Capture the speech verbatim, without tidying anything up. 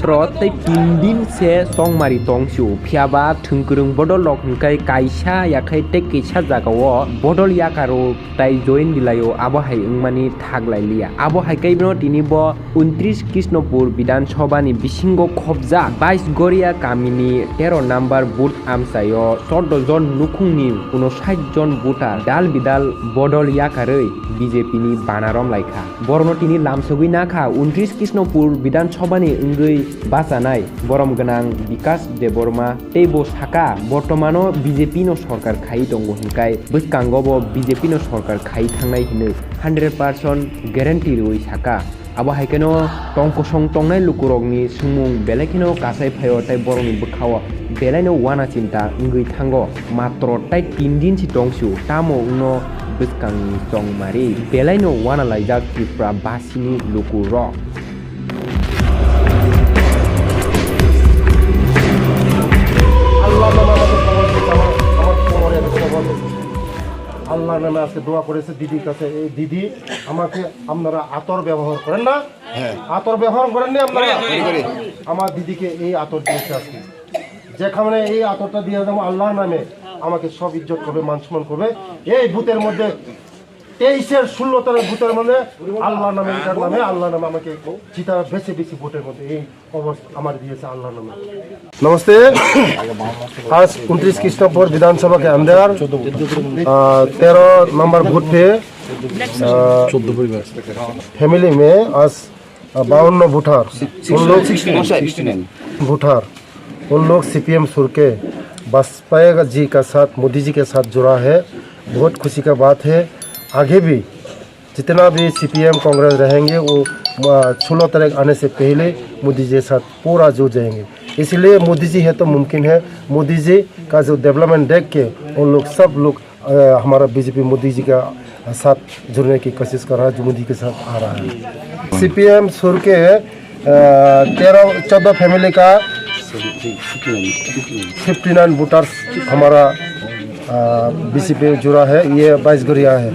Tro tei tin din se chongmari tong sio, phiya ba thwngkwrwng bodol rok hwnkhe kaisa yakhai tei kisa jaga o bodol yakaro tai join dilaio, abo hai wngmani thak lai liya. Abo hai khe bono tini bo untris Krishnopur Bidhan Sabha ni bisingo khobjak Bais Goria kamini tero number booth amchaio chordo jon nukhungni unosait jon voter dal bidal bodol yakarwi B J P ni bana rom lai kha. Borokno tini lamsogwi na kha untris Krishnopur Bidhan Sabha ni wngwi bachanai borom gwnang Bikash Debbarma tei bo saka, bortomano B J P no sorkar khai tongo hwnkhe bwskango bo B J P no sorkar khai thangnai hwnwi hundred percent guarantee rwui saka. Abo hai kheno tong kosong tongnai lukurokni swngmung belai kheno kasai phaio tei borokni bwkhao belaino uana chinta wngwi thango. Matro tai tin din si tong sio, tamo wngno bwskangni chongmari belaino uana laijak Tripura basini lukurok. আল্লাহর নামে আমাকে ক্ষমা করুন, আমার, আমার কোমরে আমি ক্ষমা করুন। আল্লাহর নামে আজকে দোয়া করেছে দিদির কাছে, এই দিদি আমাকে আপনারা আতর ব্যবহার করেন না? হ্যাঁ। আতর ব্যবহার করেননি আপনারা? করি, করি। আমার দিদিকে এই আতর দিয়েছে আজকে। যেখানে এই আতরটা দিয়ে যাবো আল্লাহর নামে, আমাকে সব ইজ্জত করবে, মান সম্মান করবে। এই বুথের মধ্যে তেইশের ষোলো তারিখ বুথের মধ্যে আল্লাহর নামে, এটার নামে, আল্লাহর নামে আমাকে জিতারা বেশি বেশি ভোটের মধ্যে এই অবস্থা আমার দিয়েছে আল্লাহর নামে। नमस्ते। आज उनतीस कृष्णपुर विधानसभा के अंदर, आ, तेरह नंबर बूथ पे, आ, फैमिली में आज, आ, बावन वोटर, उन लोग वोटर, उन लोग सीपीएम सुर के वाजपेयी जी का साथ, मोदी जी के साथ जुड़ा है। बहुत खुशी का बात है। आगे भी जितना भी सीपीएम कांग्रेस रहेंगे, वो, आ, सोलह तारीख आने से पहले मोदी जी के साथ पूरा जुड़ जाएंगे। इसलिए मोदी जी है तो मुमकिन है। मोदी जी का जो डेवलपमेंट देख के उन लोग, सब लोग, आ, हमारा बीजेपी मोदी जी का साथ जुड़ने की कोशिश कर रहा है, जो मोदी के साथ आ रहा है। सीपीएम सुर के, आ, तेरह चौदह फैमिली का फिफ्टी नाइन वोटर्स हमारा, आ, बीजेपी जुड़ा है, ये बाईस गोरिया है।